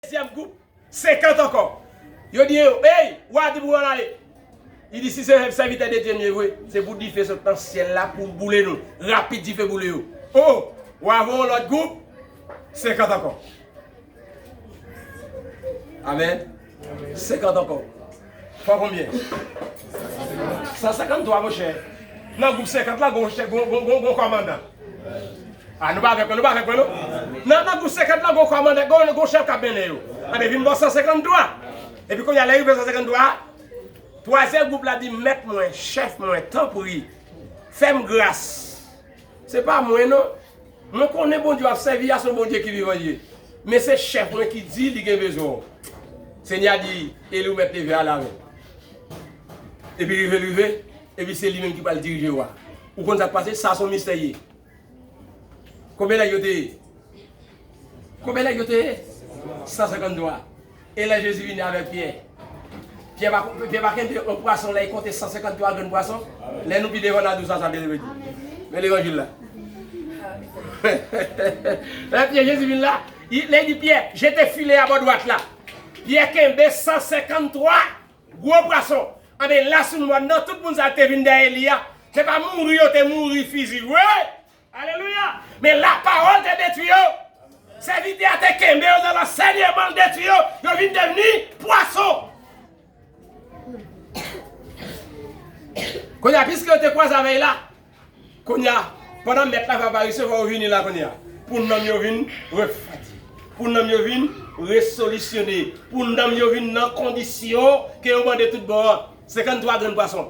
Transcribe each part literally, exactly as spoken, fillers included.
dezyèm gwoup, senkant ankò. Yo di yo, ey, wa di pou yo ale. Li di, si se sèvitè de Dye nou ye vre, se pou dife sot nan syèl la pou boule nou. Rapid, dife boule yo. O, wa voye yon lòt gwoup, senkant ankò. Amèn. Senkant ankò. Fò konbyen? San senkanntwa, monchè. Nan gwoup senkant la, gon chèf, gon, gon, gon, gon kòmandan. A, nou pa avèk mwen, nou pa avèk mwen, non? Nan, nan gwoup senkant la, gon kòmandan, gon, gon chèf k ap mennen yo. Anben, vin bò san senkanntwa. Epi kounye a, lè rive san senkanntwa, twazyèm gwoup la di, mèt mwen, chèf mwen, tanpri, fè m gras. Se pa mwen, non. Mwen konnen Bondye w ap sèvi a, se yon Bondye ki vivan li ye. Men se chèf mwen ki di li gen bezwen w. Senyè a di, Eli, ou mèt leve, ale avè l. Epi rive, rive, epi se li menm ki pral dirije w a. Ou konn sa k pase? Sa se yon mistè ye. Konbyen nèg yo te ye? Konbyen nèg yo te ye? San senkanntwa. E lè Jezi vini avèk Pyè, Pyè pa, Pyè pa kenbe yon pwason lè li konte san senkanntwa grenn pwason? Lè nou pi devan, n a di w sa, sa Pyè te vle di. Men levanjil la. Lè Pyè, Jezi vin la, li, lè li di Pyè, jete file a bò dwat la. Pyè kenbe san senkanntwa gwo pwason. Anben, la sou mòn nan, tout moun sa te vin dèyè li a, se pa mouri yo te mouri fizi vre. Alelouya! Men lapawòl te detwi yo. Sèvitè a te kenbe yo nan lansèyman, l detwi yo. Yo vin devni pwason. Kounye a, piske yo te kwaze avè l la, kounye a, pandan mèt la va, va resevwa yo vini la kounye a, pou nanm yo vin refwadi, pou nanm yo vin resolisyone, pou nanm yo vin nan kondisyon ke yo mande tout bon an, senkanntwa grenn pwason.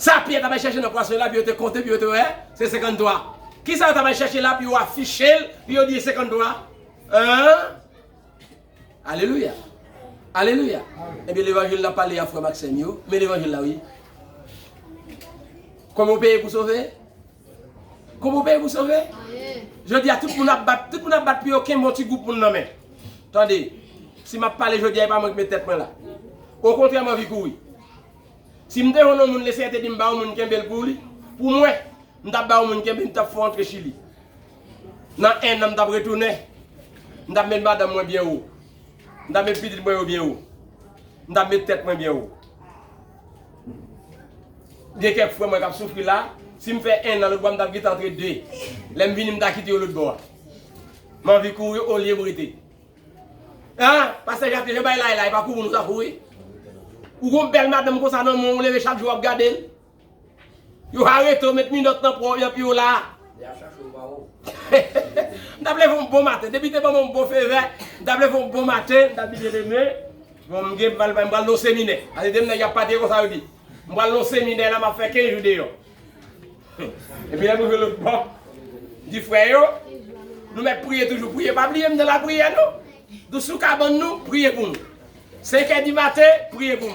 Sa Pyè t ap al chèche nan pwason la, pou yo te konte, pou yo te wè, se senkanntwa. Kisa yo t ap al chèche la, pou yo afiche l, pou yo di senkanntwa? Hein? Alelouya. Alelouya. Ebyen, levanjil la pale a frè m ak sè m yo. Men levanjil la, wi. Kòman w peye pou sove? Kòman w peye pou sove? Jodi a, tout moun ap bat, tout moun ap bat pou yo kenbe yon ti gwoup moun nan men. Tande, si m ap pale jodi a, e pa mwen ki met tèt mwen la. Okontrè, m anvi kouri. Si m te jwenn yon moun, Lesenyè te di m ba yon moun kenbe l pou li, pou mwen, m t ap ba yon moun kenbe, m t ap fè w antre Chili. Nan en an, m t ap retounen. M t ap met madanm mwen byen wo. M t ap met pitit mwen yo byen wo. M t ap met tèt mwen byen wo. Gen kèk frè mwen k ap soufri la, si m fè en an lòt bò a, m t ap gentan antre de. Lè m vini, m ta kite yo lòt bò a. M anvi kouri olye m rete. An, pastè Jacques, jan bagay la ye la, e pa kouri nou ta kouri. Ou gon bèl madanm konsa nan men w, ou leve chak jou w ap gade l. Yo arete w, met minòt nan pwen w, epi w la. M t ap leve yon bon maten. Depi te ban mwen yon bon fevè, m t ap leve yon bon maten, m t ap di, byeneme, bon, m gen, m pral, m pral nan seminè. Ase de m nèg y ap pati konsa yo di. M pral nan seminè la, m ap fè kenz jou deyò. Epi lè m rive lòt bò, m di frè yo, nou mèt priye toujou. Priye, pa bliye m nan lapriyè, non. Nou sou kabann nou, priye pou nou. Senkè di maten, priye pou m.